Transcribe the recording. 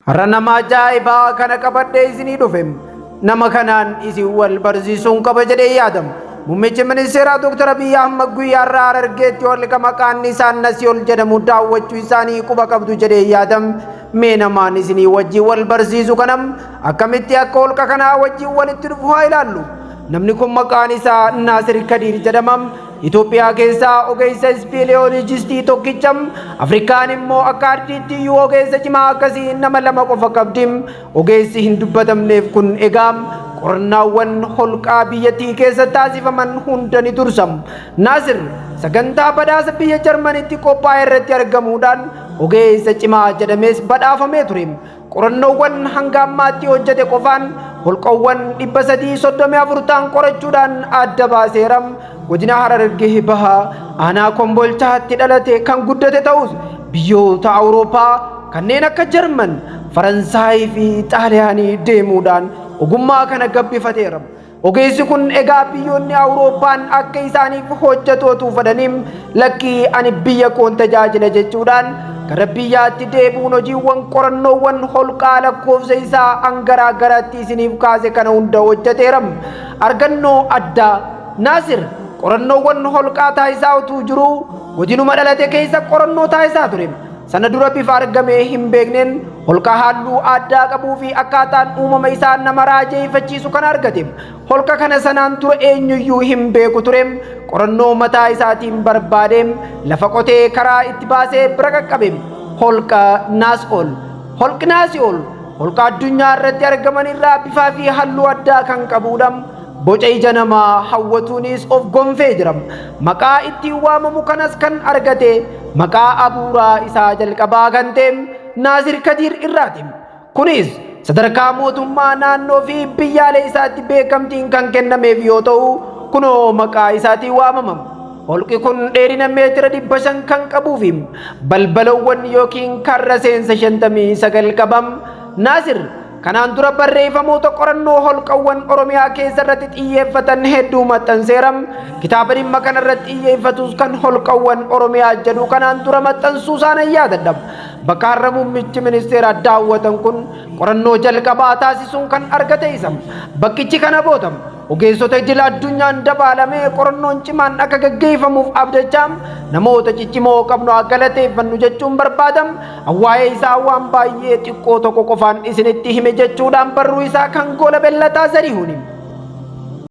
Har'a nama ajaa'ibaa kana qabadhee isinii dhufe. Nama kanaan isin wal barsiisuun qaba jedhee yaadamu. Muummichi ministeeraa Dr. Abiy Ahmad guyyaa har'aa Harargeetti holqa maqaan isaa Nasi'ol jedhamu daawwachuu isaanii quba qabdu jedhee yaadam. Mee namaan isinii wajjin wal barsiisu kanam akkamitti akka holqa kanaa wajjin walitti dhufu haa ilaallu. Namni kun maqaan isaa Naasir Kadiir jedhama. Itoophiyaa keessaa ogeessa ispeeleyoolojistii tokkicha. Afrikaan immoo akka ardiitti iyyuu ogeessa cimaa akkasii nama lama qofa qabdi. Ogeessi hin dubbatamneef kun egaa qorannaawwan holqaa biyyattii keessa taasifaman hunda ni dursa. Naasir sagantaa badhaasa biyya Jarmanitti qophaa'e irratti argamuudhaan ogeessa cimaa jedhamees badhaafamee ture. Qorannoowwan hanga ammaatti hojjete qofaan holqawwan 334 ta'an qorachuudhaan adda baaseera. Godina Harargee Bahaa aanaa Kombolchaatti dhalate kan guddate ta'us biyyoota Awurooppaa kanneen akka Jarman, Faransaayii fi Xaaliyaanii deemuudhaan ogummaa kana gabbifateera. Ogeessi kun egaa biyyoonni Awurooppaan akka isaaniif hojjetu otuu fedhanii lakkii ani biyya koon tajaajila jechuudhaan gara biyyaatti deebi'uun hojiiwwan qorannoowwan holqaa lakkoofsa isaa hangaraa garaatti isiniif kaase kana hunda hojjeteera. Argannoo addaa Naasir qorannoowwan holqaa taasisaa utuu jiruu godinuma dhalate keessa qorannoo taasisaa ture. Sana dura bifa argamee hin beekneen holqa halluu addaa qabuu fi akkaataan uumama isaa nama raajeeffachiisu kan argate. Holqa kana sanaan dura eenyuyyuu hin beeku ture. Qorannoo mataa isaatiin barbaade lafa qotee karaa itti baasee bira qaqqabe. Holqa Naas'ool. Holqi Naasi'ool holqa addunyaa irratti argaman irraa bifaa fi halluu addaa kan qabudha. Boca ija namaa hawwatuunis of gonfee jira. Maqaa ittiin waamamu kanas kan argate maqaa abuuraa isaa jalqabaa kan ta'e Naasir Kadiir irraati. Kunis sadarkaa mootummaa naannoo fi biyyaalee isaatti beekamtiin kan kennameef yoo ta'u, kunoo maqaa isaatiin waamama. Holqi kun dheerina meetira 500 kan qabuu fi balbalawwan yookiin karra seensa 59 qaba. Naasir Kanaan dura barreeffamoota qorannoo holqawwan Oromiyaa keessa irratti xiyyeeffatan hedduu maxxanseera. Kitaaba dhimma kana irratti xiyyeeffatus kan holqawwan Oromiyaa jedhu kanaan dura maxxansuu isaan yaadadha. Bakka har'a muummichi ministeeraa daawwatan kun qorannoo jalqabaa taasisuun kan argate isa. Bakkichi kana booda ogeessota idil addunyaan dabaalamee qorannoon cimaan akka gaggeeffamuuf abdachaa namoota ciccimoo qabnu haa galateeffannu jechuun barbaadam. Waa'ee isaa waan baay'ee xiqqoo tokko qofaan isinitti hime jechuudhaan barruu isaa kan goola Bellataa Zarihuuni.